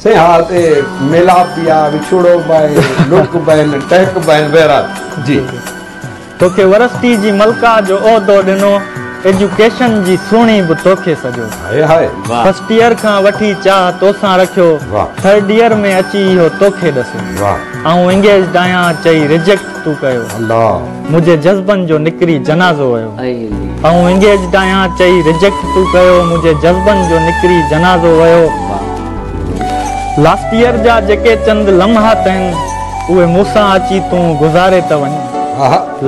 سائين ها هتي ميلاپ به آ وڇوڙو به آهي لوڪ به آهن ٽهڪ به آهن بهرحال جي. توکي ورسٽي جي ملڪا جو عهدو ڏنو ايجوڪيشن جي سهڻي به توکي سڏيو هاء هاء. فرسٽ ايئر کان وٺي چاهه توسان رکيو ٿرڊ ايئر ۾ اچي اهو توکي ڏسيو آئون انگيجڊ آهيان چئي ريجيڪٽ تو ڪيو منهنجي جذبن جو نڪري جنازو ويو آئون انگيجڊ آهيان چئي ريجيڪٽ تو ڪيو منهنجي جذبن جو نڪري جنازو ويو لاسٽ ايئر جا جيڪي چند لمحات آهن اهي مون سان اچي تون گذاري ته وڃ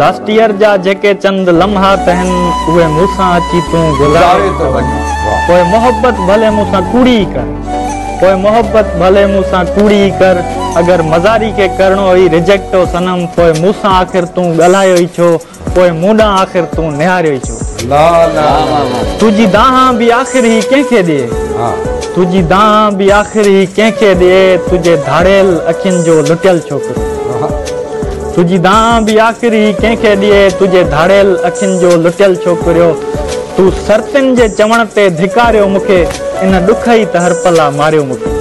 لاسٽ ايئر جا جيڪي چند لمحات آهن اهي مون سان اچي تون گذاري ته وڃ پوء محبت ڀلي مون سان ڪوڙي ئي ڪر پوء محبت ڀلي مون سان ڪوڙي ئي ڪر اگر مزاري کي ڪرڻو هئي ريجيڪٽ او صنم پوء مون سان آخر تون ڳالهايو ئي ڇو پوء مون ڏانهن آخر تون نهاريو ئي ڇو. تنهنجي دانهن به آخر هي ڪنهن کي ڏئي تنهنجي دانهن به آخر هي ڪنهن کي ڏئي تنهنجي ڌاڙيل اکين جو لٽيل ڇوڪرو تنهنجي دانهن به آخر هي ڪنهن کي ڏئي تنهنجي ڌاڙيل اکين جو لٽيل ڇوڪريو تو سرتين جي چوڻ تي ڌڪاريو مون کي ان ڏک ئي ته هر پل آ ماريو مون کي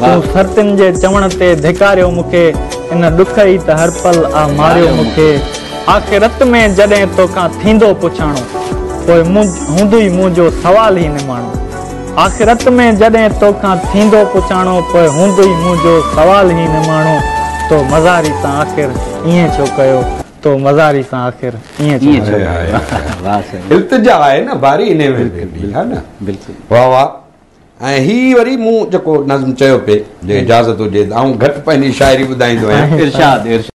تو سرتين جي چوڻ تي ڌڪاريو مون کي ان ڏک ئي ته هر پل آ ماريو مون کي آخرت ۾ جڏهن توکان ٿيندو پڇاڻو، پوء هوندوئي منهنجو سوال هي نماڻو. آخرت ۾ جڏهن توکان ٿيندو پڇاڻو، پوء هوندوئي منهنجو سوال هي نماڻو. تو مزاري سان آخر ائين ڇو ڪيو، تو مزاري سان آخر ائين ڇو ڪيو. التجا آهي نه باري انهي ۾ به ها نه واه واه ۽ هي وري مون جيڪو نظم چيو پئي جي اجازت هجي ته آئون گهٽ پنهنجي شاعري ٻڌائيندو آهيان. ارشاد ارشاد.